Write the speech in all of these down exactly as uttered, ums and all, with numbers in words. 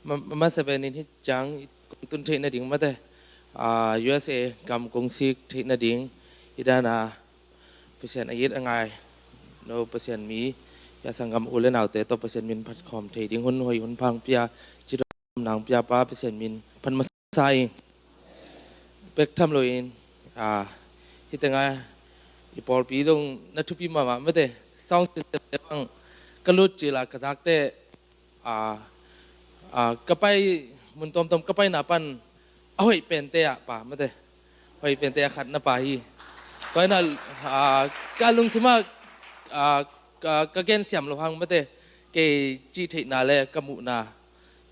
ma- masa pen in hih ciang kong tun theih nading mate, ah, U S A gam kong sik theih nading, hih dana Pasian a it a ngai no Pasian mi, hih a sanggam u le naute tawh Pasian min phat khawm thei ding hun hoih hun pha hong pia, ci tawh nang pia Pa Pasian min phat masa ing. Bek tham loin, ah, hih tengah i pawlpi dong na thupi mahmah mate, sound system te bang ka lut cila ka zakte, ah, ah, ka pai mun tawmtawm ka paina pan a hoih pente ah pa mate, hoih pente ah khat na pa hi. Tua ina, ah, ka lungsim ah, ah, ka, ka gen siam lo hang mate, kei cih theihna le ka muhna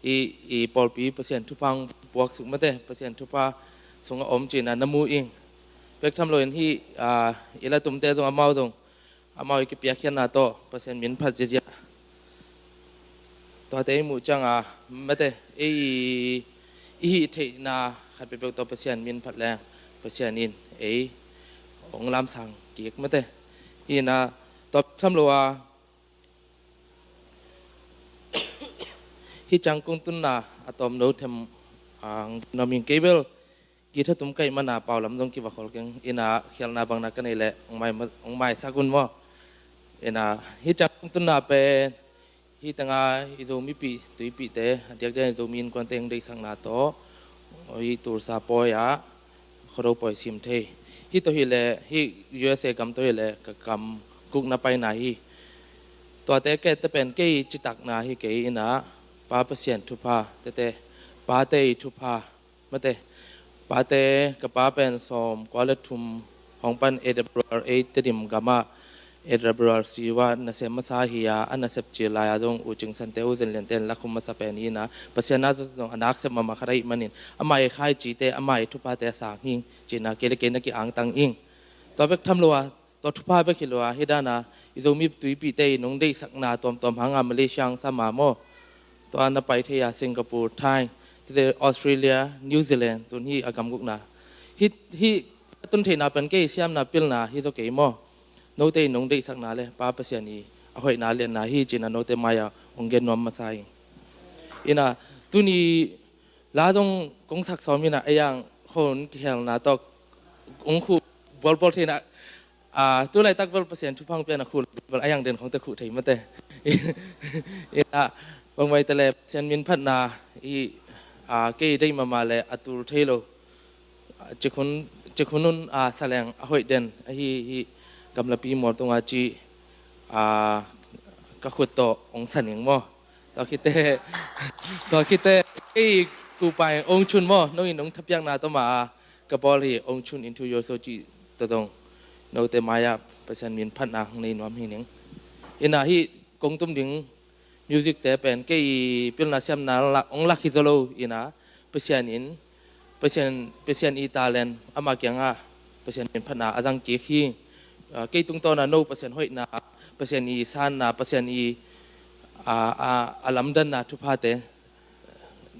i, i pawlpi Pasian thupha hong puaksuk mate, Pasian thupha sungah om cihna na mu ing. Bek tham loin hih, ah, i la tumte zong amau zong amau i kipiakkhiatna tawh Pasian min phat ziazia. Tuate i muh cianga mate, ei i hih theihna khat peuhpeuh tawh Pasian min phat leng Pasian in ei hong lamsang kik mate. Hih ina tua bek tham lo a, hih ciang kong tunna a tawmno them, ah, hong tum ing. Kei bel guitar tum ka hih mana pau lam zong kiva khol keng, ina khialhna bangna ka nei leh hong mai, hong maisak un maw. Ina hih ciang kong tunna pen hih tengah i Zomipih tuipihte, a diakdiak i Zomi innkuante hong deihsakna tawh hih Tulsa pawi ah Khuado pawi sim thei. Hih tawh hileh hih U S A gam tawh hileh ka kam gukna paina hi. Tuate kei te pen kei citakna hi kei ina, Pa Pasian thupha tete, pate i thupha mate. Pate, ka pa pen sawm kua le thum hong pan A W R A Tedim gamah A W R C ah nasem masa hi a, a nasep cil lai-a zong U Cing Sante, U Zen Liante in la khum masa pen hi ina, Pasian na zong a naksep mahmah khat ahih manin ama i khaicite, ama i thuphate a sang hi cihna kei le kei na ki-angtang ing. Tua bek tham lo a, tua thupha bek hi lo a, hih dana i Zomi tuipihte in hong deihsakna tuamtuam hanga Malaysia hong sam a maw, tua na pai thei a, Singapore, Thai, tete Australia, New Zealand, tun hih a gam gukna. Hih, hih a tun theihna pen kei siamna pilna hi zaw kei maw. Note in hong deihsakna le Pa Pasian i a hoihna lianna hi cihna note mai-ah hong gen nuam masa ing. Ina tuni la zong kong sak sawm hi ina, a yang khon kihelna tawh hong khuh bualbual thei ina, ah, tu laitak bel Pasian thupha hong piakna khuh bel a yang den khongte khuh thei mate. Ina bangmai te le Pasian min phatna i, ah, kei deih mahmah le a tul thei lo, ah, cikhun, cikhun un, ah, saleng a hoih den ahi hi, gamlapi mual tunga ci, ah, ka khut tawh hong sa ning maw. Tua khite, tua khite, kei kupai ong chun maw, no in ong thapiakna tawh ma a ka bawl hi, ong chun into your soul cih tawh zong note mai-ah Pasian min phatna hong nei nuam hi ning. Ina hih kong tum ding music te pen kei pilna siamna lak, ong lak hi zaw lo ina, Pasian in Pasian, Pasian i talent ama kiangah Pasian min phatna a zang kik hi. Ah, kei tungtawna no Pasian hoihna, Pasian i sanna, Pasian i, ah, ah, a lamdanna thuphate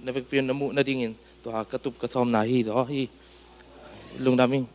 na vekpi na muh nadingin tua ka tup ka sawmna hi zaw hi. Lungdam ing.